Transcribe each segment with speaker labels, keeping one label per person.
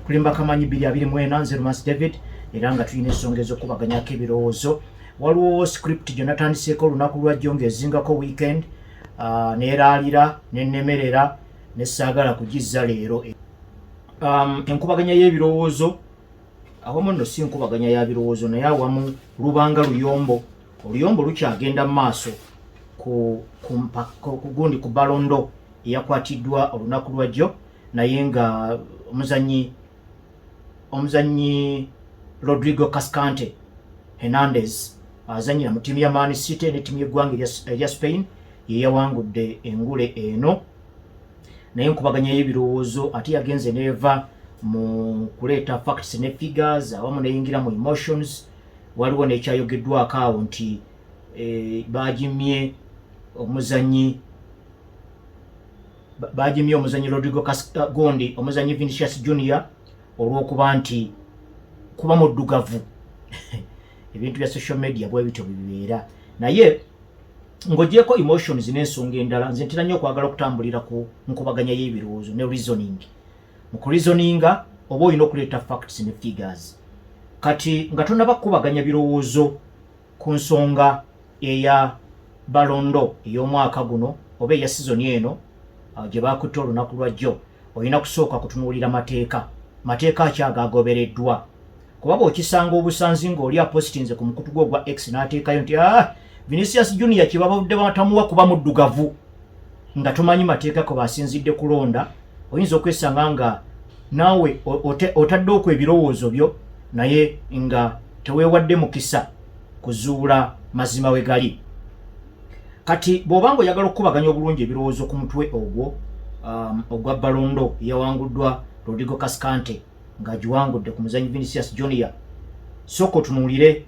Speaker 1: Kulimba Kamanyi 224. Nze Romance David, era nga tulina ensonga ez'okubaganyako ebirowoozo. Waliwo script gye natandiseeko olunaku lwajjo ng'ezingako weekend, neeraalira nennemerera nesaagala kugizza leero. Enkubaganya y'ebirowoozo awamu nno si nkubaganya ya birowoozo, naye awamu lubanga luyombo, oluyombo lukyagenda mu maaso ku gundi, ku Ballon d'Or eyakwatiddwa olunaku lwajjo, naye nga omuzanyi Rodrigo Cascante Hernandez azanyira mu ttiimu ya Man City ne ttiimu y'eggwanga erya Spain ye yawangudde engule eno. Naye nkubaganya y'ebirowoozo ate yagenze neeva mu kuleeta facts ne figures, awamu neyingira mu emotions. Waliwo nekyayogeddwako awo nti bagimye omuzanyi Rodrigo Gondi, omuzanyi Vinicius Junior, olw'okuba nti kuba muddugavu. Ebintu bya social media bwe bityo bibeera, naye ng'ogyeko emotions n'ensonga endala, nze ntera nnyo okwagala okutambulira ku nkubaganya y'ebirowoozo ne reasoning. Mu kureasoninga oba olina okuleeta facts ne figures. Kati nga tonaba kukubaganya birowoozo ku nsonga eya Ballon d'Or ey'omwaka guno oba eya sizoni eno gye bakutte olunaku lwajjo, olina kusooka kutunuulira mateeka. Mateeka ki agagobereddwa? Kuba bw'okisanga obusanzi ng'oli apositinze ku mukutu gwe ogwa X n'ateekayo nti, "Ah, Vinicius Junior kye babadde batamuwa kuba muddugavu," nga tomanyi mateeka kwe basinzidde kulonda, oyinza okwesanga nga naawe otadde okwo ebirowoozo byo, naye nga teweewadde mukisa kuzuula mazima we gali. Kati bw'oba nga oyagala okukubaganya obulungi ebirowoozo ku mutwe ogwo ogwa Ballon d'Or eyawanguddwa Rodrigo Cascante ng'agiwangudde ku muzanyi Vinicius Junior, sooka otunuulire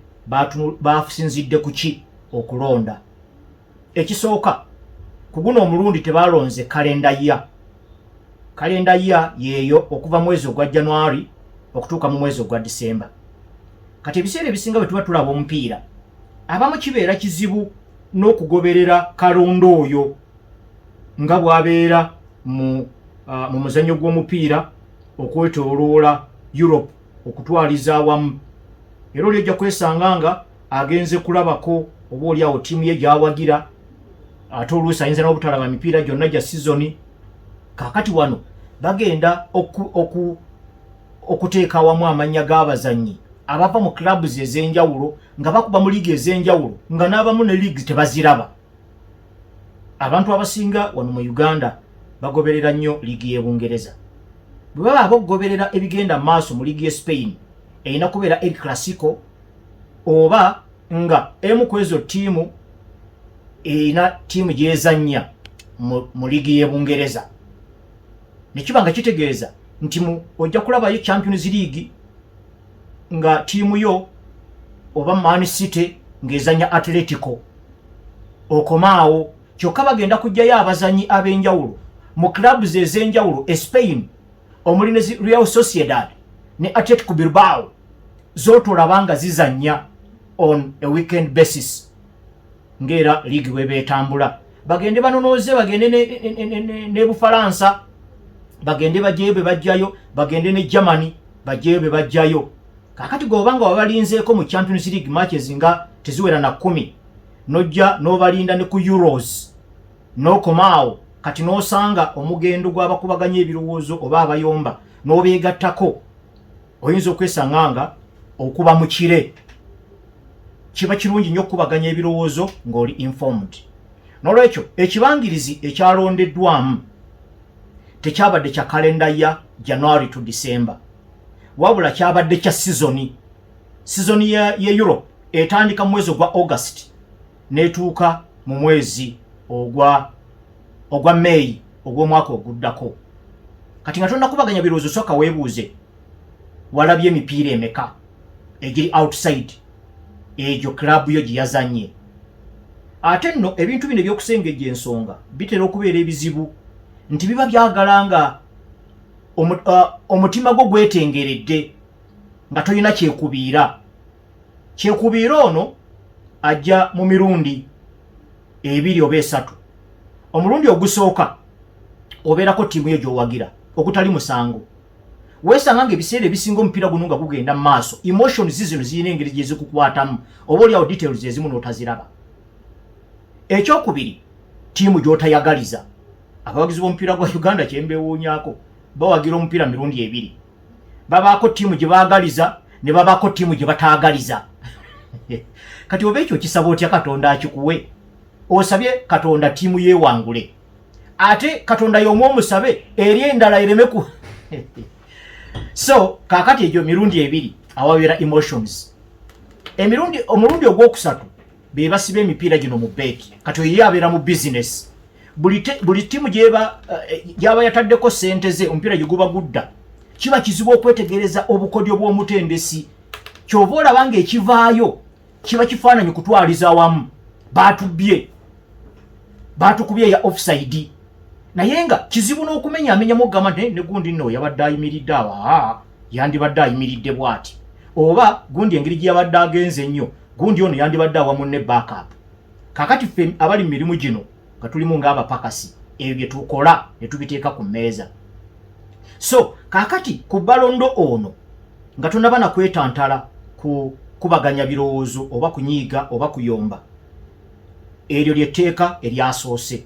Speaker 1: basinzidde ku ki okulonda. Ekisooka, ku guno omulundi tebalonze calendar year. Calendar year yeeyo okuva mwezi ogwa January okutuuka mu mwezi ogwa December. Kati ebiseera ebisinga bwe tuba tulaba omupiira, abamu kibeera kizibu n'okugoberera kalonda oyo nga bw'abeera mu muzannyo gw'omupiira okwetooloola Europe okutwaliza awamu. Era oli ojja kwesanga nga agenze kulabako oba oli awo ttiimu ye gy'awagira, ate oluusi ayinza n'obutalaba mipiira gyonna gya sizoni. Kaakati wano bagenda okuteeka awamu amannya g'abazannyi abava mu clubs ez'enjawulo nga bakuba mu liigi ez'enjawulo, nga n'abamu ne leagues tebaziraba. Abantu abasinga wano mu Uganda bagoberera nnyo liigi y'e Bungereza. Bwe baba abakugoberera ebigenda mu maaso mu liigi y'e Spain, erina kubeera El Clasico oba nga emu ku ezo ttiimu erina ttiimu gy'ezannya mu liigi y'e Bungereza, ne kiba nga kitegeeza nti ojja kulabayo Champions League nga ttiimu yo oba Man City ng'ezannya Atletico, okomaawo. Kyokka bagenda kuggyayo abazanyi ab'enjawulo mu clubs ez'enjawulo e Spain, omuli ne Real Sociedad ne Atletico Bilbao, z'otolaba nga zizannya on a weekend basis ng'era liigi bweba etambula. Bagende banonooze, bagende ne Bufalansa, bagende bajjayo be bajjayo, bagende ne Germany bajjayo be bajjayo. Kaakati gweoba nga wabalinzeeko mu Champions League matches nga teziwera na 10, nojja n'obalinda ne ku Euros, n'okomaawo, kati n'osanga omugendo gw'abakubaganya ebirowoozo oba abayomba n'obeegattako, oyinza okwesanga nga okuba mu kire. Kiba kirungi nnyo okukubaganya ebirowoozo ng'oli informed. N'olwekyo ekibangirizi ekyalondeddwamu tekyabadde kya kalenda ya January to December, wabula kyabadde kya sizoni. Sizoni ya Europe etandika mu mwezi ogwa August n'etuuka mu mwezi ogwa May ogw'omwaka oguddako. Kati nga tonnakubaganya birowoozo, sooka weebuuze, walabye emipiira emeka egiri outside egyo club yo gye yazanye? Ate nno ebintu bino ebyokusengejja ensonga bitera okubeera ebizibu nti biba byagala nga omutima gwo gwetengeredde, nga tolina kyekubiira. Kyekubiira ono ajja mu mirundi ebiri oba esatu. Omulundi ogusooka obeerako ttiimu yo gy'owagira, okutali musango. Weesanga nga ebiseera ebisinga omupiira guno nga gugenda mu maaso, emotions zino zirina engeri gye zikukwatamu, oba oliawo details ezimu n'otaziraba. Ekyokubiri, ttiimu gy'otayagaliza. Abawagizi b'omupiira gwa Uganda, kyembeewuunyako, bawagira omupiira mirundi ebiri. Babaako ttiimu gye baagaliza ne babaako ttiimu gye bataagaliza. Kati oba ekyo kisaba otya Katonda akikuwe? Osabye Katonda ttiimu yeewangule, ate Katonda y'omu omusabe eri endala ereme ku. So kaakati egyo mirundi ebiri awabeera emotions. Emirundi, omulundi ogwokusatu, be basiba emipiira gino mu bet. Kati oyo ye abeera mu business. Buli ttiimu gyaba yataddeko sente ze, omupiira gye guba gudda, kiba kizibu okwetegereza obukodyo bw'omutendesi. Kyova olaba ng'ekivaayo kiba kifaananyi kutwaliza awamu, baatubbye, baatukubye eya offside, naye nga kizibu n'okumenyaamenyamu okugamba nti ne gundi nno yabadde ayimiridde awo, aa, yandibadde ayimiridde bw'ati, oba gundi engeri gye yabadde agenze ennyo, gundi ono yandibadde awamu ne backup. Kakati ffe abali mu mirimu gino nga tulimu ng'abapakasi, ebyo bye tukola ne tubiteeka ku mmeeza. So kaakati ku Ballon d'Or ono, nga tonaba na kwetantala ku kubaganya birowoozo oba kunyiiga oba kuyomba, eryo lyetteeka eryasoose.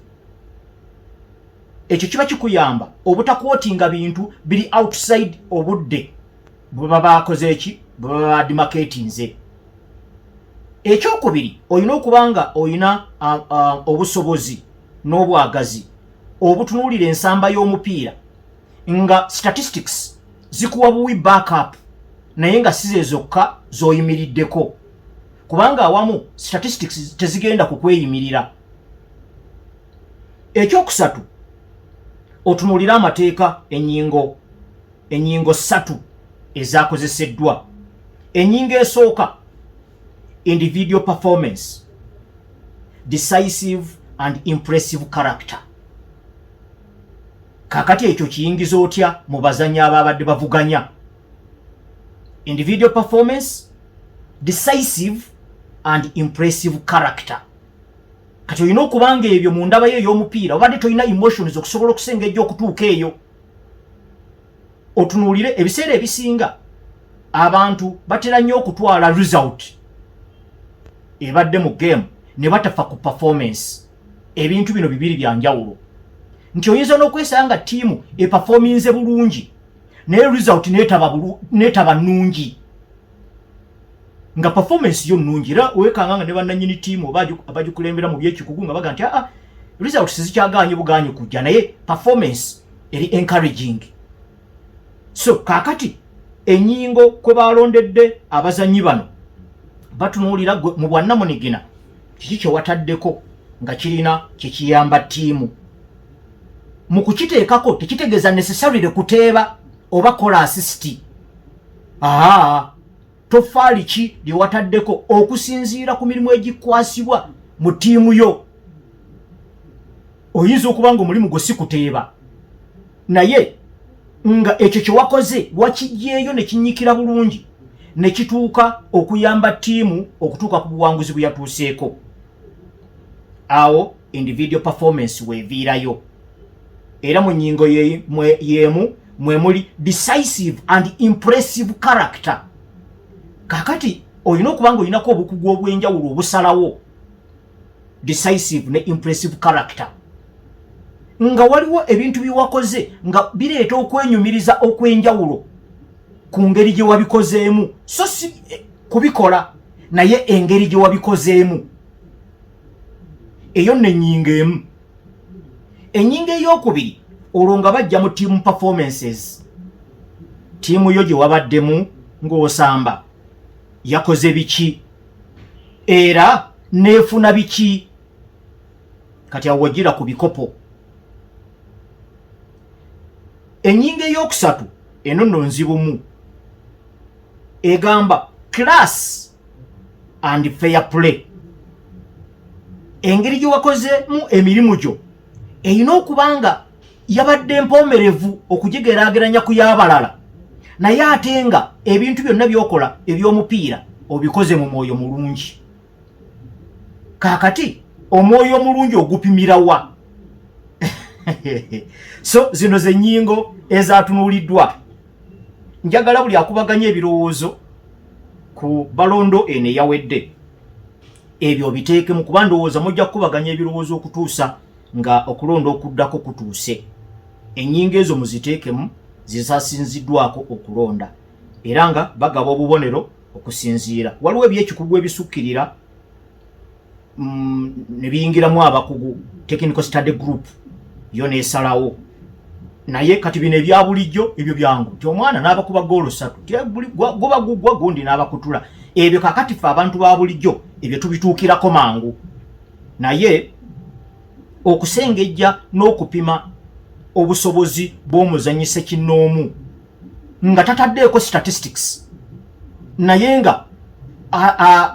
Speaker 1: Ekyo kiba kikuyamba obutaquotinga bintu biri outside obudde bwe baba bakoze eki, bwe baba bademarcatinze. Ekyokubiri, olina okuba nga olina obusobozi n'obwagazi obutunuulira ensamba y'omupiira, nga statistics zikuwa buwi backup, naye nga si ze zokka z'oyimiriddeko, kubanga awamu statistics tezigenda kukweyimirira. Ekyokusatu, otunuulire amateeka, ennyingo 3 ezakozeseddwa. Ennyingo esooka, individual performance, decisive and impressive character. Kakati ekyo kiyingiza otya mu bazannyi ababadde bavuganya? Individual performance, decisive and impressive character. Kati olina okuba nga ebyo mu ndaba yo ey'omupiira obadde tolina emotions okusobola okusengejja okutuuka eyo. Otunuulire ebiseera ebisinga abantu batera nnyo okutwala result ebadde mu game ne batafa ku performance. Ebintu bino bibiri bya njawulo, nti oyinza n'okwesanga nga ttiimu eperforminze bulungi, naye result netaba nnungi, nga performance yo nnungi. Era weekanga nga ne bannannyini ttiimu oba abagikulembera mu byekikugu nga baga nti, "Aa, results zikyagaanye bugaanye kujja, naye performance eri encouraging." So kaakati ennyingo kwe balondedde abazannyi bano, batunuulira gwe mu bwannamunigina kiki kye wataddeko nga kirina kyekiyamba ttiimu. Mu kukiteekako tekitegeeza necessarily kuteeba oba kola assist. Aa, tofaali ki lye wataddeko okusinziira ku mirimu egikwasibwa mu ttiimu yo. Oyinza okuba nga omulimu gwo si kuteeba, naye nga ekyo kye wakoze wakijjeeyo ne kinyikira bulungi ne kituuka okuyamba ttiimu okutuuka ku buwanguzi bwe yatuuseeko. Awo individual performance weeviirayo. Era mu nnyingo y'emu mwe muli decisive and impressive character. Kakati olina okuba nga olinako obukugu obw'enjawulo obusalawo decisive ne impressive character, nga waliwo ebintu byewakoze nga bireeta okwenyumiriza okw'enjawulo ku ngeri gye wabikozeemu, so si kubikola, naye engeri gye wabikozeemu. Eyo nno ennyingo emu. Ennyingo ey'okubiri, olwo nga bajja mu team performances. Ttiimu yo gye wabaddemu ng'osamba yakoze biki era neefuna biki? Kati awo wajjira ku bikopo. Ennyingo ey'okusatu, eno nno nzibumu, egamba class and fair play. Engeri gye wakozeemu emirimu gyo erina okuba nga yabadde empoomerevu okugigeraageranya ku y'abalala, naye ate nga ebintu byonna by'okola eby'omupiira obikoze mu mwoyo mulungi. Kaakati omwoyo omulungi ogupimira wa? So zino ze nnyingo ezatunuuliddwa. Njagala buli akubaganya ebirowoozo ku Ballon d'Or eno eyawedde, ebyo biteekemu, kuba ndowooza mujja kukubaganya ebirowoozo okutuusa nga okulonda okuddako kutuuse. Ennyingo ezo muziteekemu zisasinziddwako okulonda, era nga bagaba obubonero okusinziira. Waliwo ebyekikugu ebisukkirira ne biyingiramu abakugu, technical study group yo neesalawo. Naye kati bino ebya bulijjo, ebyo byangu nti omwana n'abakuba goolo ssatu, guba gugwa gundi n'abakutula. Ebyo kakati ffe abantu ba bulijjo ebyo tubituukirako mangu, naye okusengejja n'okupima obusobozi bw'omuzanyi sekinnoomu nga tataddeeko statistics, naye nga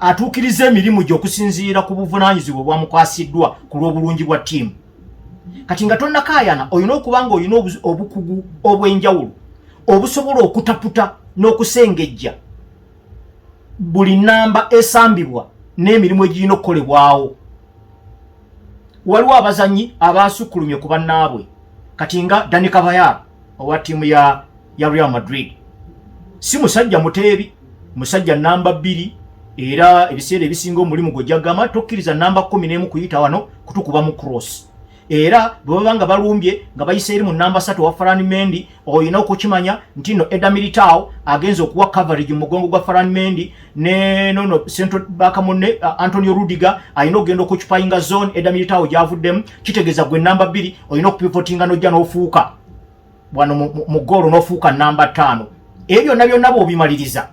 Speaker 1: atuukiriza emirimu gye okusinziira ku buvunaanyizibwa obwamukwasiddwa ku lw'obulungi bwa ttiimu. Kati nga tonnakaayana, olina okuba nga olina obukugu obw'enjawulo obusobola okutaputa n'okusengejja buli namba esambibwa n'emirimu egirina okukolebwawo. Waliwo abazanyi abasukkulumye ku bannaabwe, kati nga Dani Carvajal owa ttiimu ya Real Madrid. Si musajja muteebi, musajja namba 2, era ebiseera ebisinga omulimu gwe jagamba tokkiriza namba 11 kuyita wano kutukubamu cross. Era bwe baba nga balumbye nga bayise eri mu namba 3 wa Ferland Mendy, olina okukimanya nti no Eder Militao agenza okuwa coverage mu mugongo gwa Ferland Mendy, ne nono central back munne Antonio Rudiger alina okugenda okuoccupyinga zone Eder Militao gy'avuddemu. Kitegeeza gwe namba 2 olina okupivotinga n'ojja n'ofuuka wano mu goolo n'ofuuka namba 5. Ebyo byonna byonna bw'obimaliriza,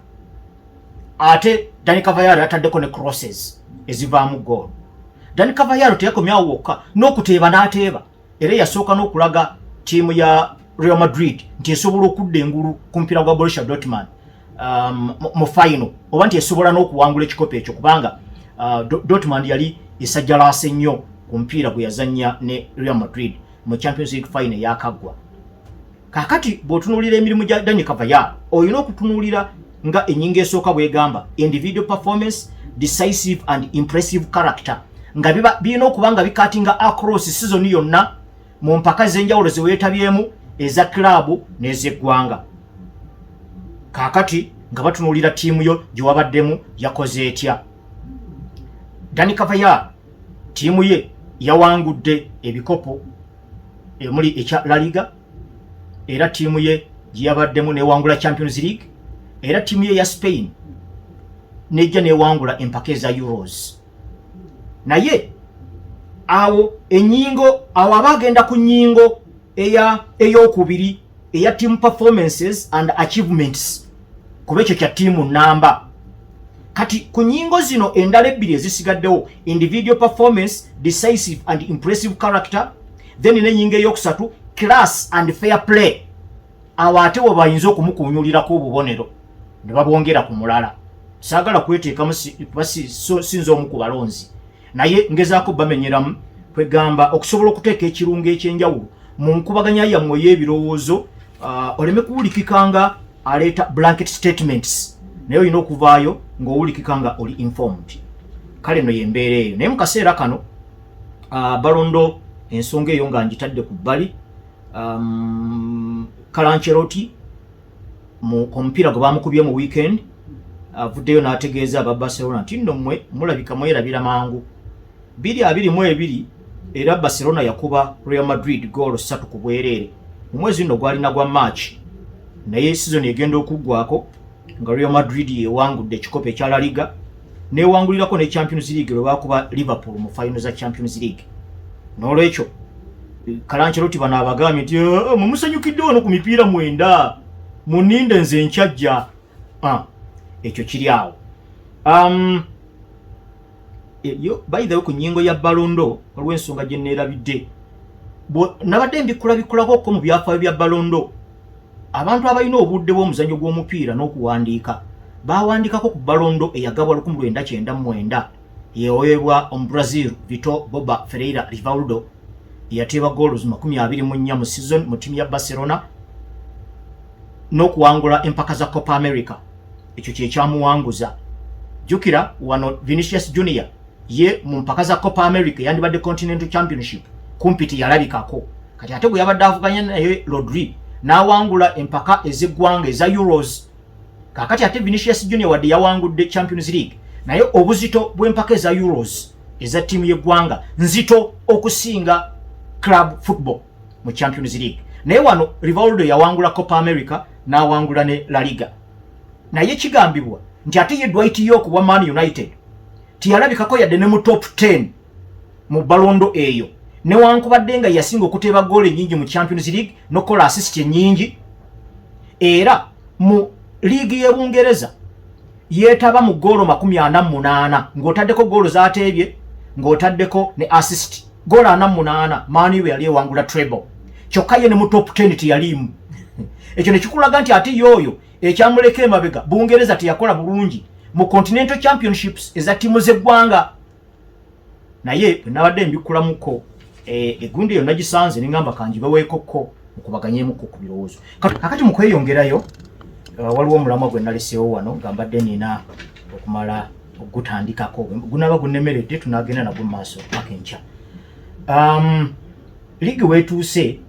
Speaker 1: ate Dani Carvajal yataddeko ne crosses ezivaamu goolo. Dani Carvajal teyakomyawo wokka n'okuteeba n'ateeba, era yasooka n'okulaga ttiimu ya Real Madrid nti esobola okudda engulu ku mupiira gwa Borussia Dortmund mu final, oba nti esobola n'okuwangula ekikopo ekyo, kubanga Dortmund yali esajjalaase nnyo ku mupiira gwe yazannya ne Real Madrid mu Champions League final eyakaggwa. Kaakati bw'otunuulira emirimu gya Dani Carvajal, olina okutunuulira nga ennyingo esooka bw'egamba individual performance, decisive and impressive character, nga birina okuba nga bicuttinga across season yonna mu mpaka z'enjawulo ze weetabyemu eza kilaabu n'ez'eggwanga. Kaakati nga batunuulira ttiimu yo gye wabaddemu yakoze etya. Dani Carvajal ttiimu ye yawangudde ebikopo emuli ekya La Liga, era ttiimu ye gye yabaddemu newangula Champions League, era ttiimu ye ya Spain nejja newangula empaka eza Euros. Naye awo enyingo awo aba agenda ku nyingo eya eyokubiri eya team performances and achievements, kuba ekyo kya ttiimu namba. Kati ku nyingo zino endala ebbiri ezisigaddewo, individual performance, decisive and impressive character, then n'enyingo eyokusatu, class and fair play, awo ate we bayinza okumukunyulirako obubonero ne babwongera ku mulala. Saagala kweteekamu kuba sinza omu ku balonzi, naye ngezaako bamenyeramu kwegamba okusobola okuteeka ekirungo ekyenjawulo mu nkubaganya yammwe ey'ebirowoozo, oleme kuwulikika nga aleeta blanket statements, naye olina okuvaayo ng'owulikika nga oli informed. Kale no yembeera eyo. Naye mu kaseera kano Ballon d'Or, ensonga eyo nga ngitadde ku bbali, Carlo Ancelotti mu omupiira gwe bamukubye mu weekend avuddeyo n'ategeeza aba Barcelona nti nno mmwe mulabika mwerabira mangu. 2022 era Barcelona yakuba Real Madrid goolo 3 ku bwereere mu mwezi nno gwalina gwa March, naye season egenda okuggwako nga Real Madrid yewangudde ekikopo ekya La Liga, newangulirako ne Champions League lwe bakuba Liverpool mu final za Champions League. N'olwekyo Carlo Ancelotti bano abagambye nti, "Eh, mumusanyukidde wano ku mipiira 9, muninde nze nkyajja." Ah, ekyo kiri awo. Yo by the way, ku nnyingo ya Ballon d'Or waliwo ensonga gye neerabidde. Nabadde mbikulabikulako mu byafaayo bya Ballon d'Or. Abantu abalina obudde bw'omuzannyo gw'omupiira n'okuwandiika bawandikako ku Ballon d'Or eyagabwa 1999, yeweebwa Omubrazil Vitor Boba Ferreira Rivaldo, eyateeba goals 24 mu season mu ttiimu ya Barcelona n'okuwangula empaka za Copa America. Ekyo kyekyamuwanguza. Jjukira wano Vinicius Junior ye mu mpaka za Copa America, yandibadde Continental Championship, kumpi teyalabikako. Kati ate gwe yabadde avuganya naye Rodri N'awangula empaka ez'eggwanga eza Euros. Kakati ate Vinicius Junior wadde yawangudde Champions League, naye obuzito bw'empaka eza Euros eza ttiimu y'eggwanga nzito okusinga club football mu Champions League. Naye wano Rivaldo yawangula Copa America, n'awangula ne La Liga. Naye kigambibwa nti ate ye Dwight Yorke wa Man United teyalabikako yadde ne mu top 10 mu Ballon d'Or eyo, newankubadde nga yasinga okuteeba goolo ennyingi mu Champions League n'okukola assist ennyingi. Era mu liigi y'e Bungereza yeetaba mu goolo 48, ng'otaddeko goolo z'ateebye, ng'otaddeko ne assist, goolo 48, Man U yali ewangula treble. Kyokka ye ne mu top 10 teyaliimu. Ekyo ne kikulaga nti ate y'oyo ekyamuleka emabega Bungereza teyakola bulungi mu continental championships eza ttiimu z'eggwanga. Naye bwe nabadde mbikkulamuko egundi eyo, nagisanze neŋŋamba kangibaweekokko mukubaganyemukko ku birowoozo. Kakati mu kweyongerayo, waliwo omulamwa gwe naleseewo wano nga mbadde nina okumala ogutandikako. Gunaaba gunnemeredde, tunagenda nagwo mu maaso paka enkya. Liigi weetuuse,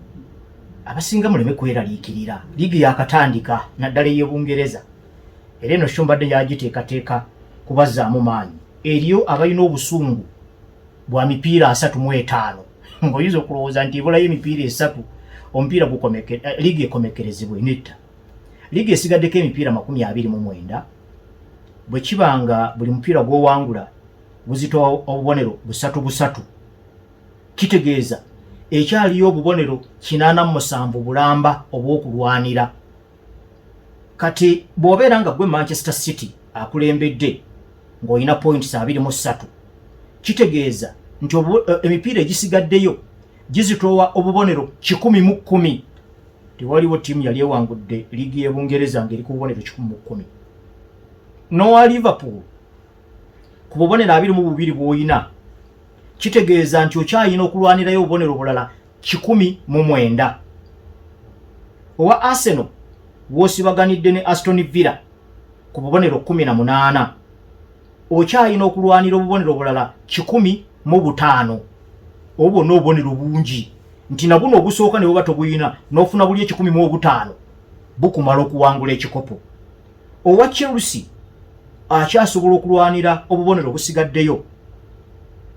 Speaker 1: abasinga muleme kweraliikirira. Liigi yakatandika, naddala ey'Ebungereza. Era eno show mbadde yagiteekateeka kubazzaamu maanyi eriyo abalina obusungu bwa mipiira 35, ng'oyinza okulowooza nti ebulayo emipiira esatu omupiira liigi ekomekerezebwe. Netta, liigi esigaddeko emipiira 29. Bwe kiba nga buli mupiira gw'owangula guzitowa obubonero busatu busatu, kitegeeza ekyaliyo obubonero 87 bulamba obw'okulwanira. Kati bw'obeera nga gwe Manchester City akulembedde ng'olina points 23, kitegeeza nti emipiira egisigaddeyo gizitowa obubonero 110. Tewaliwo ttiimu yali ewangudde liigi y'e Bungereza ng'eri ku bubonero 110. Nowa Liverpool ku bubonero 22 bw'olina, kitegeeza nti okyalina okulwanirayo obubonero obulala 109. Owa Arsenal w'osibaganidde ne Aston Villa ku bubonero 18, okyalina okulwanira obubonero obulala 105. Obwo bwonna obubonero bungi nti nabuno obusooka ne buba tobuyina, n'ofuna buli 105, bukumala okuwangula ekikopo. Owa Chelsea akyasobola okulwanira obubonero obusigaddeyo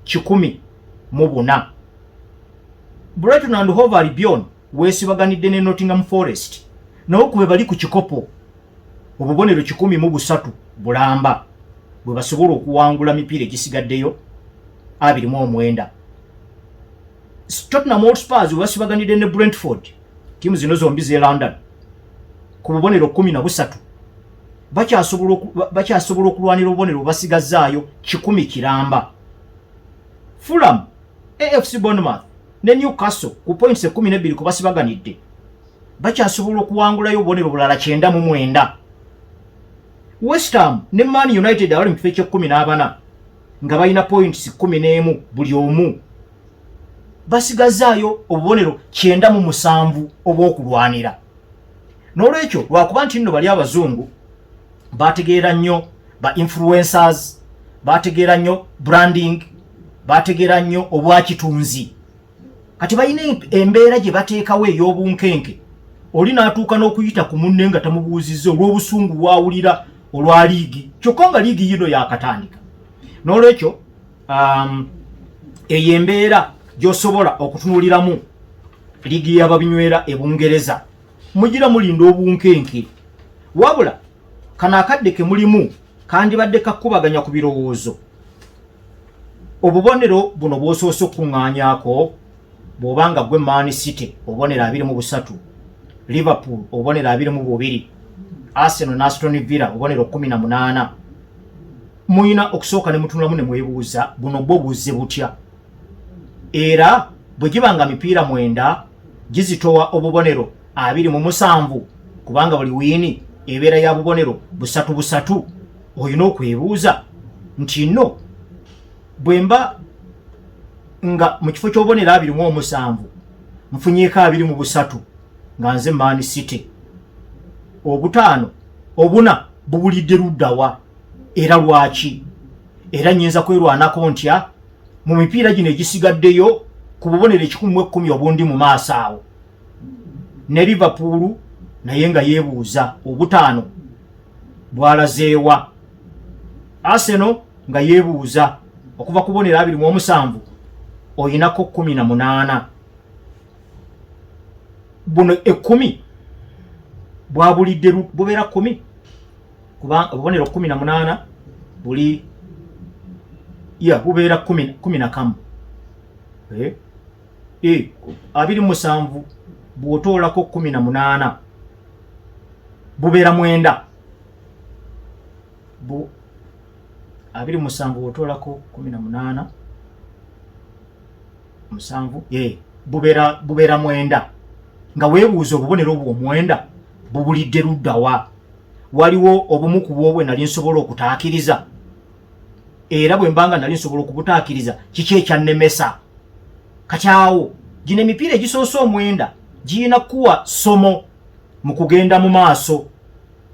Speaker 1: 104. Brighton and Hove Albion weesibaganidde ne Nottingham Forest, nabo kube bali ku kikopo, obubonero 103 bulamba bwe basobola okuwangula mipiira egisigaddeyo 29. Tottenham Hotspurs we basibaganidde ne Brentford, ttiimu zino zombi z'e London, ku bubonero 13, bakyasobola okulwanira obubonero bwebasigazaayo 100 kiramba. Fulham, AFC Bournemouth ne Newcastle ku points 12 ku basibaganidde, bakyasobola okuwangulayo obubonero bulala 99. West Ham ne Man United abali mu kifo eky'ekkumi n'abana nga balina points 11 buli omu, basigazaayo obubonero 97 obw'okulwanira. N'olwekyo lwakuba nti nno bali abazungu bategeera nnyo ba influencers, bategeera nnyo branding, bategeera nnyo obwakitunzi. Kati balina embeera gye bateekawo ey'obunkenke, oli n'atuuka n'okuyita ku munne nga tamubuuzizza olw'obusungu bw'awulira olwa liigi, kyokka nga liigi yino yakatandika. N'olwekyo eyo embeera gy'osobola okutunuuliramu liigi y'ababinywera e Bungereza. Mugira mulinda obunkenke, wabula kano akadde ke mulimu kandibadde kakkubaganya ku birowoozo. Obubonero buno bw'osoose okukuŋŋaanyaako, bw'oba nga gwe Man City obubonero 23, Liverpool obubonero 22, Arsenal ne Aston Villa obubonero 18, muyina okusooka ne mutunulamu ne mwebuuza buno bwo buzze butya? Era bwe giba nga mipiira 9 gizitowa obubonero 27, kubanga buli win ebeera ya bubonero busatu busatu, olina okwebuuza nti nno bwe mba nga mu kifo ky'obubonero 27 nfunyeeko 23, nga nze Man City, obutaano obuna bubulidde luddawa era lwaki? Era nnyinza kwerwanako ntya mu mipiira gino egisigaddeyo ku bubonero 110 obundi mu maaso awo? Ne Liverpool naye nga yeebuuza obutaano bwalazeewa. Arsenal nga yeebuuza okuva ku bubonero 27 oyinako 18, buno 10 bwabulidde bubeera 10, kuba obubonero 18 buli ya bubeera 11, 27 bw'otoolako 18 bubeera 9. 27 bw'otoolako 18, 7, bubeera 9. Nga weebuuza obubonero obwo 9 bubulidde luddawa? Waliwo obumu ku bwobwe nali nsobola okutaakiriza, era bwe mbanga nali nsobola okubutaakiriza, kiki ekyannemesa? Kati awo gino emipiira egisoose 9 girina kuwa ssomo mu kugenda mu maaso,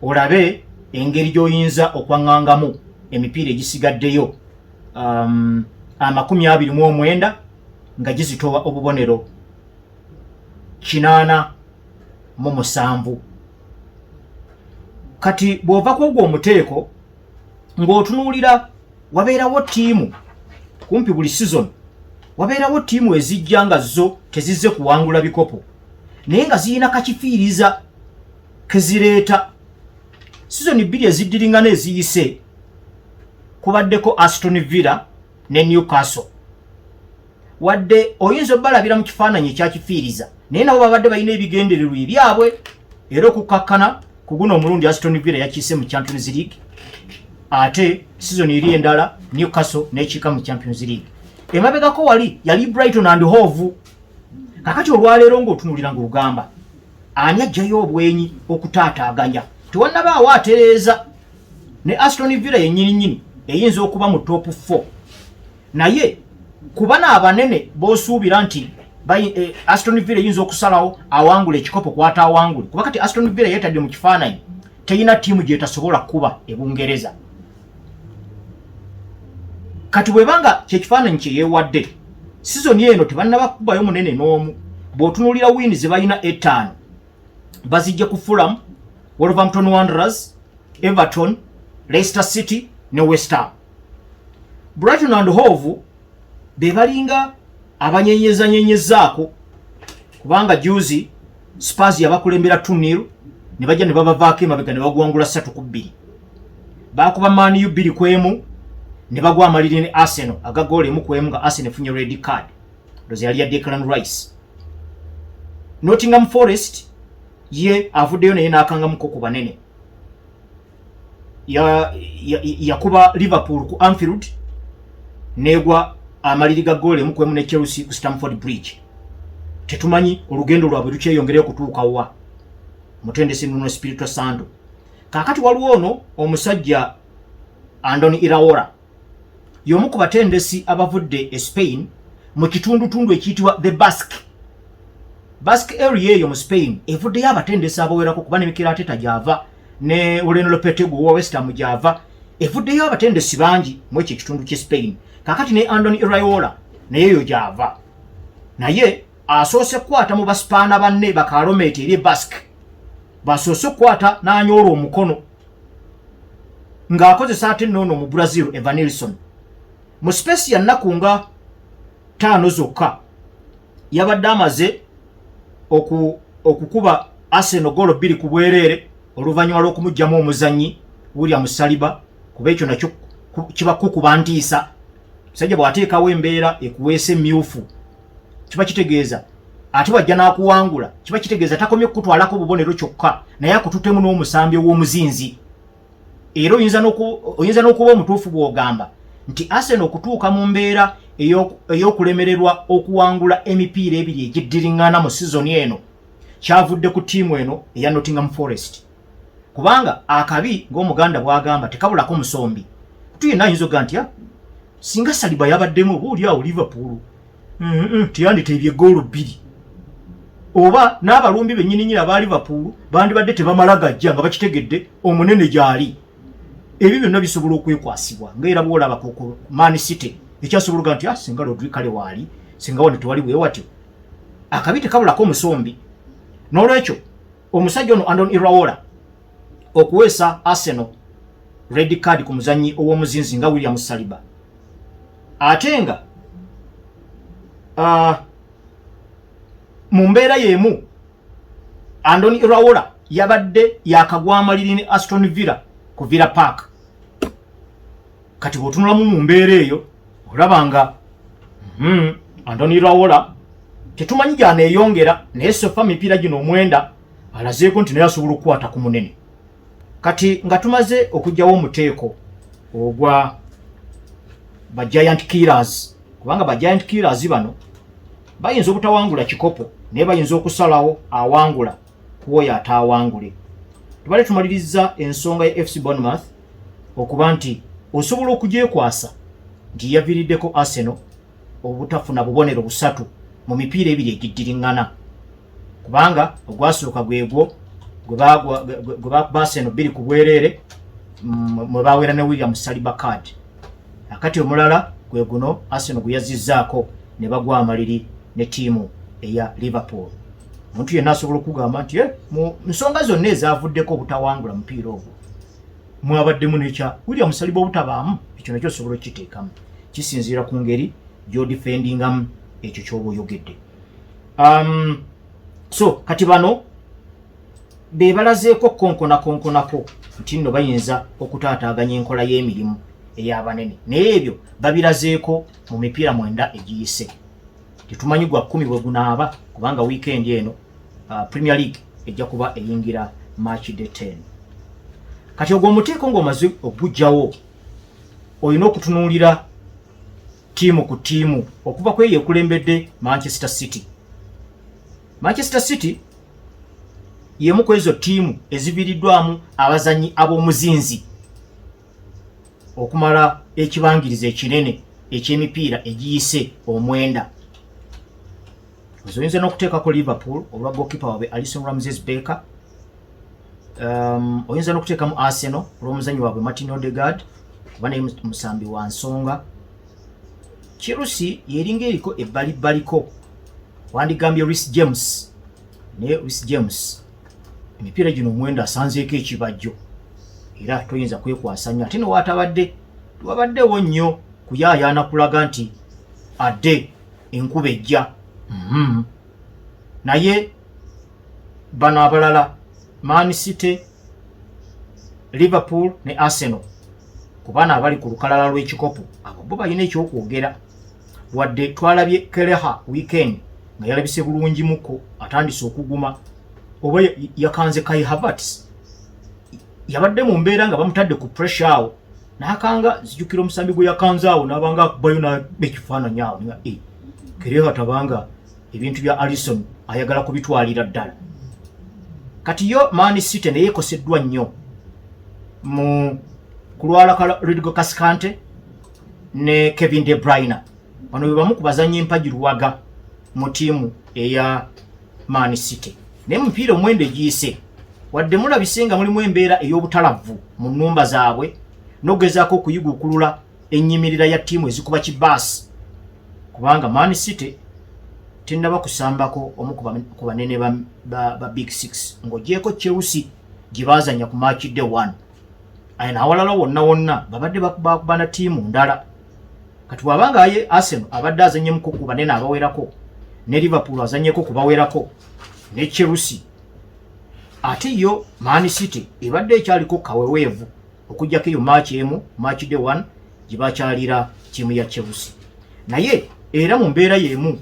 Speaker 1: olabe engeri gy'oyinza okwaŋŋangamu emipiira egisigaddeyo 29 nga gizitowa obubonero 87. Kati bw'ova ku ogwo omuteeko ng'otunuulira, wabeerawo ttiimu kumpi buli season, wabeerawo ttiimu ezijja nga zo tezizze kuwangula bikopo, naye nga zirina kakifiiriza kezireeta. Sizoni 2 eziddiringana eziyise kubaddeko Aston Villa ne Newcastle. Wadde oyinza obbalabira mu kifaananyi ekyakifiiriza, naye nabo babadde balina ebigendererwa ebyabwe. Era okukakkana ku guno omulundi Aston Villa yakiise mu Champions League, ate sizoni eri endala Newcastle nekiika mu Champions League. Emabegako wali yali Brighton and Hove. Kakati olwaleero ng'otunuulira ng'ogamba ani ajjayo obwenyi okutaataaganya? Tewannabaawo atereeza. Ne Aston Villa yennyini nnyini eyinza okuba mu top 4, naye kubana abanene b'osuubira nti Aston Villa eyinza okusalawo awangula ekikopo kwata awangule, kuba kati Aston Villa yeetadde mu kifaananyi, teyina ttiimu gyetasobola kuba e Bungereza. Kati bwebanga kyekifaananyi kye yeewadde, sizoni eno tebannaba kubayo munene n'omu. Bw'otunuulira win ze balina 5, bazijja ku Fulham, Wolverhampton Wanderers, Everton, Leicester City ne West Ham. Brighton and Hove be balinga abanyenyezanyenyezaako, kubanga juzi Spurs yabakulembera 2-0, ne bajja ne babavaako emabega ne bagwangula 3-2. Bakuba Man U 2-1, ne bagwa amaliri ne Arsenal aga goolo 1-1, nga Arsenal efunye red card, ndozi yali ya Declan Rice. Nottingham Forest ye avuddeyo naye n'akangamuko ku banene, yakuba Liverpool ku Anfield negwa amaliri ga goolo 1-1 ne Chelsea ku Stamford Bridge. Tetumanyi olugendo lwabwe lukyeyongereyo kutuuka wa mutendesi Nuno Espirito Santo. Kaakati waliwo ono omusajja Andoni Iraola, y'omu ku batendesi abavudde e Spain mu kitundutundu ekiyitibwa the Basque area. Eyo mu Spain evuddeyo abatendesi abawerako, kuba ne Mikel Arteta gyava, ne Julen Lopetegui owa West Ham gyava. Evuddeyo abatendesi bangi mu ekyo ekitundu ky'e Spain. Kaakati ne Andoni Iraola naye eyo gyava, naye asoose kukwata mu basipaana banne bakalometi eri e Basque, basoose okukwata n'anyoola omukono ng'akozesa ate noono mu Brazil Evanilson. Mu space ya nnaku nga 5 zokka yabadde amaze okukuba Arsenal golo 2 ku bwereere oluvannyuma lw'okumuggyamu omuzannyi William Saliba, kuba ekyo nakyo kiba kukuba ntiisa. Musajja bw'ateekawo embeera ekuweesa emyufu, kiba kitegeeza ate bwajja n'akuwangula, kiba kitegeeza takomye kukutwalako bubonero kyokka, naye akututemu n'omusambi ow'omuzinzi. Era oyinza n'okuba omutuufu bw'ogamba nti Arsenal okutuuka mu mbeera ey'okulemererwa okuwangula emipiira ebiri egiddiriŋŋana mu sizoni eno kyavudde ku ttiimu eno eya Nottingham Forest, kubanga akabi ng'Omuganda bw'agamba tekabulako musombi. Tuyina ayinza okuga nti singa Saliba yabaddemu, oba oli awo Liverpool teyanditeebye goolo 2, oba n'abalumbi bennyininyini aba Liverpool bandibadde tebamala gajja nga bakitegedde omunene gy'ali. Ebyo byonna bisobola okwekwasibwa, ngaera bwolaba ku Man City ekyasobola oga nti singa Rodri kale waali, singa wano tewali bwewatyo. Akabi tekabulako omusombi. N'olwekyo omusajja ono Andon Iraola okuweesa Arsenal red card ku muzannyi ow'omuzinzi nga William Saliba, ate nga mu mbeera y'emu Andoni Iraola yabadde yakagwa amaliri ne Aston Villa ku Villa Park. Kati bw'otunulamu mu mbeera eyo olaba nga Andoni Iraola tetumanyi gy'aneeyongera, naye so far mipiira gino 9 alazeeko nti naye asobola okukwata ku munene. Kati nga tumaze okuggyawo omuteeko ogwa ba giant killers, kubanga ba giant killers bano bayinza obutawangula kikopo, naye bayinza okusalawo awangula kuwoyo ataawangule. Tubale tumaliriza ensonga ya FC Bournemouth okuba nti osobola okugyekwasa nti yaviiriddeko Arsenal obutafuna bubonero busatu mu mipiira ebiri egiddiriŋŋana, kubanga ogwasooka gwegwo gwe bakuba Arsenal 2-0, mwe bawera ne William Saliba card. Akati omulala gwe guno Arsenal gwe yazizzaako ne bagwa amaliri ne ttiimu eya Liverpool. Omuntu yenna asobola okugamba nti mu nsonga zonna ezavuddeko obutawangula mupiira ogwo mwabaddemu nekya William Saliba obutabaamu, ekyo nakyo osobola okukiteekamu, kisinziira ku ngeri gy'odifendingamu ekyo ky'oba oyogedde. So kati bano be balazeeko konkonakonkonako nti nno bayinza okutaataaganya enkola y'emirimu ey'abanene, naye ebyo babirazeeko mu mipiira 9 egiyise. Tetumanyi gwa 10 bwe gunaaba, kubanga wiikendi eno Premier League ejja kuba eyingira match day 10. Kati ogwo omuteeko ng'omaze ogujjawo, olina okutunuulira ttiimu ku ttiimu okuva ku eyo ekulembedde Manchester City. Manchester City y'emu ku ezo ttiimu eziviiriddwamu abazannyi ab'omuzinzi okumala ekibangiriza ekinene eky'emipiira egiyise 9. Oyinza n'okuteekako Liverpool olwa goalkeeper waabwe Alison Ramses Baker. Oyinza n'okuteekamu Arsenal olw'omuzannyi waabwe Martin Odegaard, kuba naye musambi wa nsonga. Chelsea yeringa eriko ebbalibbaliko, wandigambye Reece James, naye Reece James emipiira gino 9 asanzeeko ekibajjo, era toyinza kwekwasa nnyo, ate newatabadde tewabaddewo nnyo kuyaayaana kulaga nti adde enkuba ejja. Naye bano abalala, Man City, Liverpool ne Arsenal, kubana abali ku lukalala lw'ekikopo, abo bo balina ekyokwogera. Wadde twalabye Kelleher weekend nga yalabise bulungi muko, atandise okuguma, oba yakanze Kai Havertz, yabadde mu mbeera nga bamutadde ku pressure awo n'akanga. Nzijukira omusambi gwe yakanze awo n'abanga akubayo n'ekifaananyi awo nga Kelleher tabanga ebintu bya Alisson ayagala kubitwalira ddala. Kati yo Man City naye ekoseddwa nnyo mu kulwala Rodrigo Cascante ne Kevin De Bruyne. Bano be bamu ku bazannyi empagi luwaga mu ttiimu eya Man City, naye mupiira 9 egiyise, wadde mulabise nga mulimu embeera ey'obutalavu mu nnumba zaabwe n'okugezaako okuyiguukulula ennyimirira ya ttiimu ezikuba kibaasi, kubanga Man City tennaba kusambako omu ku banene ba Big Six ng'ogyeko Chelsea gye baazanya ku match day 1. Ayina awalala wonna wonna babadde bakuba na ttiimu ndala. Kati bw'abanga aye Arsenal abadde azannyemuko ku banene abawerako, ne Liverpool azannyeko ku bawerako, ne Chelsea, ate yo Man City ebadde ekyaliko kaweweevu okuggyako eyo match emu, match day 1, gye bakyalira ttiimu ya Chelsea. Naye era mu mbeera y'emu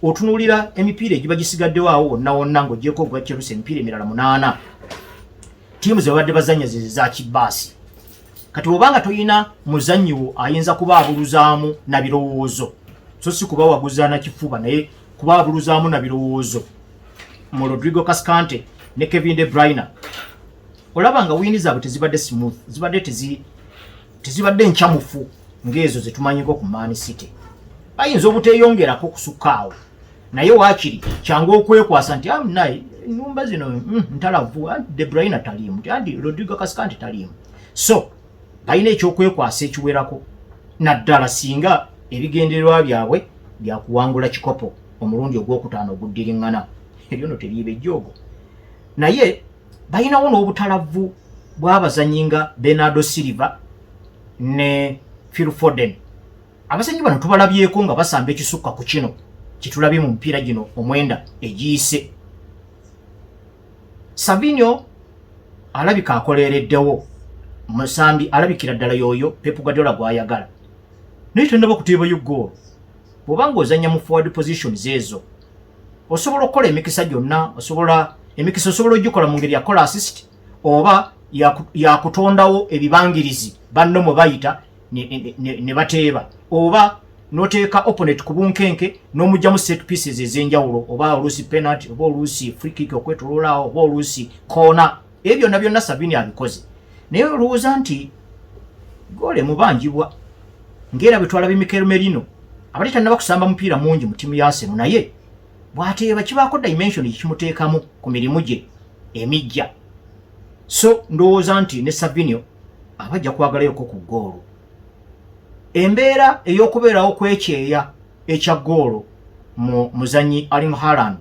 Speaker 1: otunuulira emipiira egiba gisigaddewo awo wonna wonna ng'oggyeko ogwa Chelsea, emipiira emirala 8 ttiimu ze babadde bazannya ze za kibaasi. Kati obanga toyina muzannyi wo ayinza kuba abuluzaamu na birowoozo, so si kubawaguza na kifuba, naye kuba abuluzaamu na birowoozo mu Rodrigo Cascante ne Kevin De Bruyne, olaba nga win zaabwe tezibadde smooth, zibadde tezibadde ncamufu ng'ezo zetumanyiko ku Man City. Bayinza obuteeyongerako kusukka awo, naye waakiri kyangu okwekwasa nti naye ennumba zino ntalavu, De Bruyne taliimu, anti Rodrigo Cascante taliimu. So balina ekyokwekwasa ekiwerako, naddala singa ebigendererwa byabwe byakuwangula kikopo omulundi ogwokutaano oguddiriŋŋana. Eryo no teriiba ejjoogo, naye balinawo n'obutalavu bw'abazanyi nga Bernardo Silva ne Phil Foden. Abazanyi bano tubalabyeko nga basamba ekisukka ku kino kyetulabye mu mipiira gino omwenda egiyise. Savinho alabika akolereddewo, musambi alabikira ddala yoyo Pep Guardiola gw'ayagala, naye tannaba kuteebayo ggoolo. Bw'oba ng'ozannya mu forward positions ezo, osobola okukola emikisa gyonna, osobola emikisa osobola ogikola mu ngeri yakola assist oba yakutondawo ebibangirizi banno mwe bayita ne bateeba, oba n'oteeka opponent ku bunkenke n'omugyamu set pieces ez'enjawulo, oba oluusi penalty, oba oluusi free kick okwetololaawo, oba oluusi koona. Ebyo byonna byonna Savinho abikoze, naye olowooza nti goolo emubanjibwa, ng'era bwe twalabye Mikel Merino abadde tannaba kusamba mupiira mungi mu ttiimu ya Arsenal, naye bw'ateeba kibaako dimension kimuteekamu ku mirimu gye emijja. So ndowooza nti ne Savinho aba ajja kwagalayoko ku ggoolo. Embeera ey'okubeerawo kwekyeya ekya ggoolo mu muzanyi Erling Haaland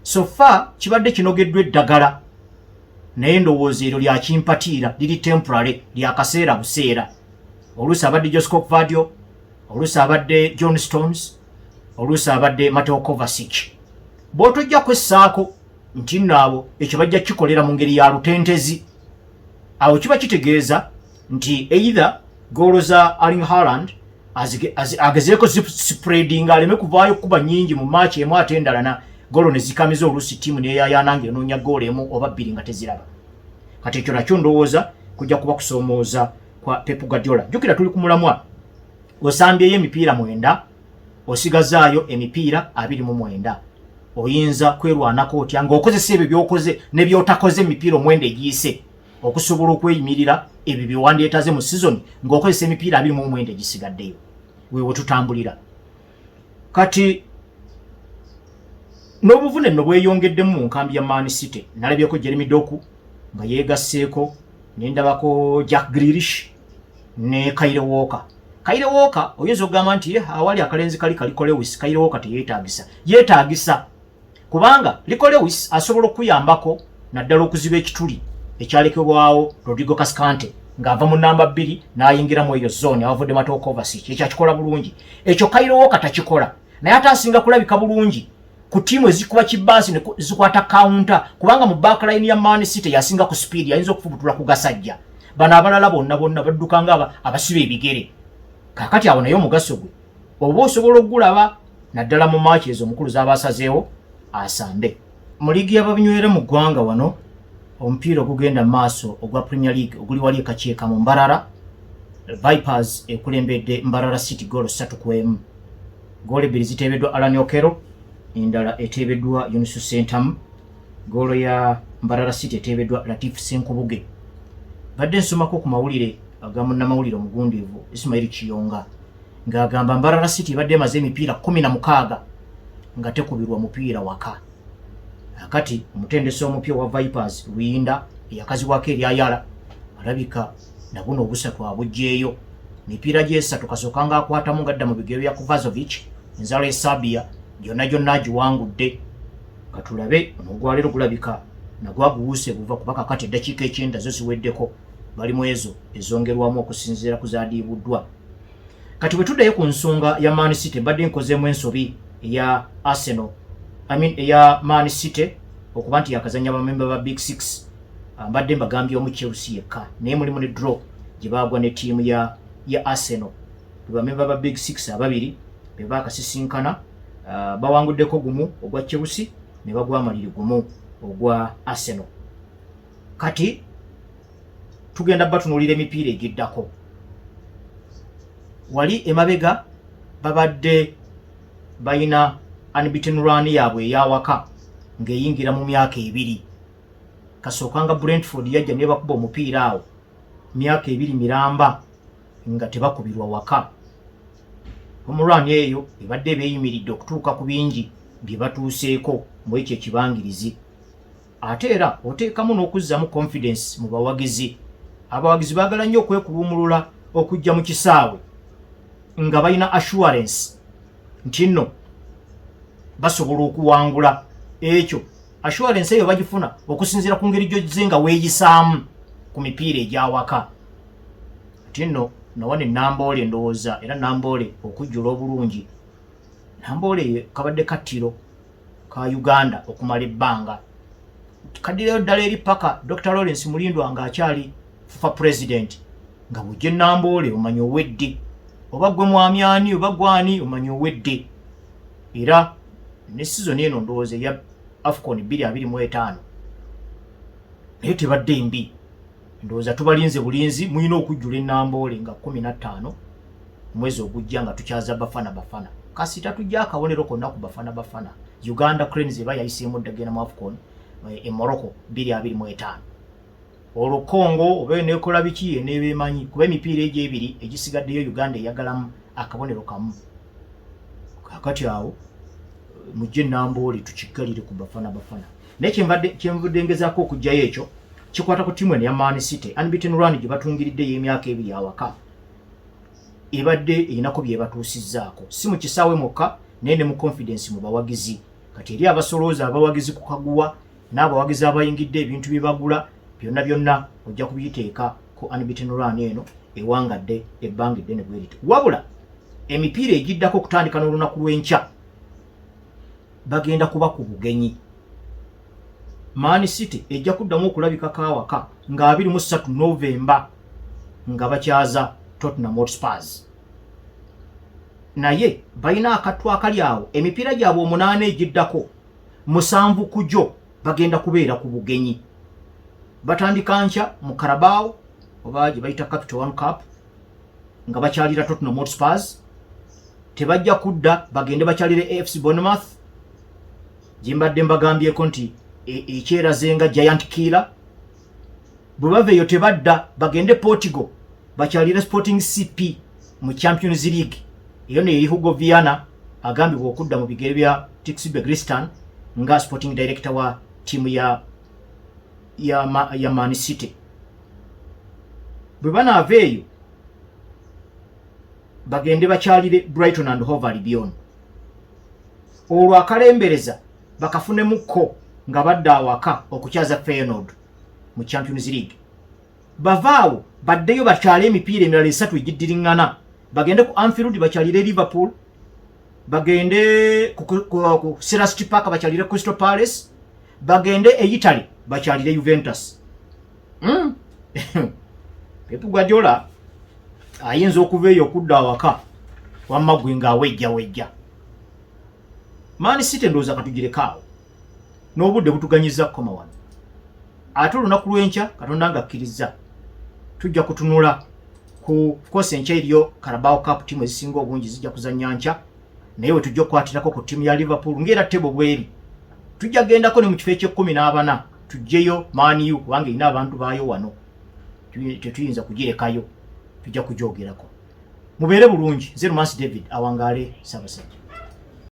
Speaker 1: so far kibadde kinogeddwa eddagala, naye ndowooza eryo lyakimpatiira, liri temporary, lyakaseera buseera. Oluusi abadde Josko Gvardiol, oluusi abadde John Stones, oluusi abadde Mateo Kovacic. Bw'otojja kwessaako nti nno abo ekyo bajja kikolera mu ngeri ya lutentezi, awo kiba kitegeeza nti either goolo za Erling Haaland agezeeko spreading, aleme kuvaayo kuba nnyingi mu match emu, ate endala na goolo ne zikamiza, oluusi ttiimu neyayaana nga enoonya goolo emu oba bbiri nga teziraba. Kati ekyo nakyo ndowooza kujja kuba kusoomooza kwa Pep Guardiola. Jjukira tuli ku mulamwa, osambyeyo emipiira 9, osigazaayo emipiira 29. Oyinza kwerwanako otya ng'okozesa ebyo by'okoze ne by'otakoze emipiira 9 egiyise okusobola okweyimirira ebyo byewandyetaze mu season ng'okozesa emipiira 29 egisigaddeyo? Wewe tutambulira kati n'obuvune nno bweyongeddemu mu nkambi ya Man City. Nalabyeko Jeremy Doku nga yeegasseeko, nendabako Jack Grealish ne Kyle Walker. Kyle Walker oyinza okugamba nti awali akalenzi kali kaliko Lewis, Kyle Walker teyeetaagisa. Yeetaagisa, kubanga Rico Lewis asobola okuyambako naddala okuziba ekituli ekyalekebwawo Rodrigo Cascante ng'ava mu namba 2 n'ayingira mu eyo zone awavudde Mateo Kovacic. Ekyo akikola bulungi, ekyo Kyle Walker takikola, naye ate asinga kulabika bulungi ku ttiimu ezikuba kibaasi ne zikwata counter, kubanga mu backline ya Man City yasinga ku speed, ayinza okufubutula ku gasajja bano abalala bonna bonna badduka nga abasiba ebigere. Kaakati awo naye omugaso gwe oba osobola okugulaba naddala mu match ezo omukulu z'aba asazeewo asambe. Mu liigi y'ababinywera mu ggwanga wano, omupiira ogugenda maaso ogwa Premier League oguli wali ekakyeka mu Mbarara, Vipers ekulembedde Mbarara City goolo 3-1. Goolo ebbiri ziteebeddwa Alan Okero, endala eteebeddwa Yunusu Sentamu. Goolo ya Mbarara City eteebeddwa Latif Senkubuge. Badde nsomako ku mawulire aga munnamawulire omugundiivu Ismail Kiyonga ng'agamba Mbarara City ebadde emaze emipiira 16 nga tekubirwa mupiira waka. Akati omutendesi omupya owa Vipers, Luyinda, eyakazibwako eryayala, alabika nabuno obusatu abuggyeeyo. Mipiira gyesatu kasooka ng'akwatamu ng'adda mu bigere bya Kovazovic, enzalo e Serbia, gyonna gyonna agiwangudde. Katulabe onogwaleero gulabika nagwo aguwuuse buva, kuba kakati eddakiika 90 zo ziweddeko, bali mu ezo ezongerwamu okusinziira ku zaadiibuddwa. Kati bwe tuddayo ku nsonga ya Man City, mbadde nkozeemu ensobi eya Arsenal, I mean eya Man City okuba nti yakazanya bamemba ba Big Six. Mbadde mbagambye omu Chelsea yekka, naye mulimu ne draw gye baagwa ne ttiimu ya Arsenal. Bamemba ba Big Six ababiri be baakasisinkana, bawanguddeko gumu ogwa Chelsea ne bagwa amaliri gumu ogwa Arsenal. Kati tugenda batunuulira emipiira egiddako. Wali emabega babadde balina unbeaten run yaabwe eyawaka ng'eyingira mu myaka 2, kasookanga Brentford yajja nebakuba omupiira awo, myaka 2 miramba nga tebakubirwa waka. Omulwani eyo ebadde ebeeyimiridde okutuuka ku bingi bye batuuseeko mu ekyo ekibangirizi. Ate era oteekamu n'okuzzamu confidence mu bawagizi. Abawagizi baagala nnyo okwekuluumulula okujja mu kisaawe nga balina assurance nti nno basobola okuwangula. Ekyo Assurance eyo bagifuna okusinziira ku ngeri gy'ozze nga weeyisaamu ku mipiira egy'awaka. Ati nno nawa ne Namboole ndowooza era Namboole okujjula obulungi. Namboole kabadde kattiro ka Uganda okumala ebbanga. Kaddireyo ddala eri paka Dr. Lawrence Mulindwa ng'akyali FUFA president, nga bw'ojja e Namboole omanya owedde, oba gwe mwami ani oba gwani omanya owedde. Era ne sizoni eno ndowooza eya AFCON 2025 naye tebadde mbi, ndowooza tubalinze bulinzi, mulina okujjula e Namboole nga 15 omwezi ogujja nga tukyaza Bafana Bafana. Kasita tujja akabonero konna ku Bafana Bafana, Uganda Cranes eba yayiseemu dda genda mu AFCON e Morocco 2025. Olwo Congo oba eneekola biki eneeba emanyi, kuba emipiira egyo ebiri egisigaddeyo Uganda eyagalamu akabonero kamu. Kaakati awo mujje Namboole tukiggalire ku Bafana Bafana. Naye kyenvudde ngezaako okuggyayo ekyo kikwata ku ttiimu eno ya Man City, unbeaten run gye batungiridde ey'emyaka 2 awaka ebadde erinako byebatuusizzaako, si mu kisaawe mwokka naye ne mu confidence mu bawagizi. Kati eri abasolooza abawagizi ku kaguwa n'abawagizi abayingidde ebintu bye bagula byonna byonna ojja kubiteeka ku unbeaten run eno ewangadde ebbanga eddene bwe rito. Wabula emipiira egiddako okutandika n'olunaku lw'enkya bagenda kuba ku bugenyi. Man City ejja kuddamu okulabikako awaka nga 23 Novemba nga bakyaza Tottenham Hotspurs, naye balina akattu akali awo. Emipiira gyabwe 8 egiddako, 7 ku gyo bagenda kubeera ku bugenyi. Batandika nkya mu Carabao oba gye bayita Capital One Cup nga bakyalira Tottenham Hotspurs. Tebajja kudda, bagende bakyalire AFC Bournemouth gye mbadde mbagambyeko nti ekyeraze nga giant killer. Bwe bava eyo tebadda, bagende Portugal bakyalire Sporting CP mu Champions League. Eyo ne Hugo Viana agambibwa okudda mu bigere bya Txiki Begiristain nga sporting director wa ttiimu ya Man City. Bwe banaava eyo bagende bakyalire Brighton and Hove Albion, olwo akalembereza bakafunemukko nga badda awaka okukyaza Feyenoord mu Champions League. Bavaawo baddeyo bakyale emipiira emirala 3 egiddiriŋŋana, bagende ku Anfield bakyalire Liverpool, bagende ku Selhurst Park bakyalire Crystal Palace, bagende e Italy bakyalire Juventus. Pep Guardiola ayinza okuva eyo okudda awaka wamma gwe ng'awejja wejja. Man City ndowooza katugireke awo, n'obudde butuganyiza kukoma wano. Ate olunaku lw'enkya Katonda ng'akkirizza tujja kutunula ku course. Enkya eriyo Carabao Cup, ttiimu ezisinga obungi zijja kuzannya nkya, naye we tujja okukwatirako ku ttiimu ya Liverpool ng'era table bweri. Tujja gendako ne mu kifo eky'ekkumi n'abana tuggyeyo Man U kubanga erina abantu baayo wano, tetuyinza kugirekayo, tujja kugyogerako. Mubeere bulungi. Nze Lumansi David, awangaale Ssaabasajja.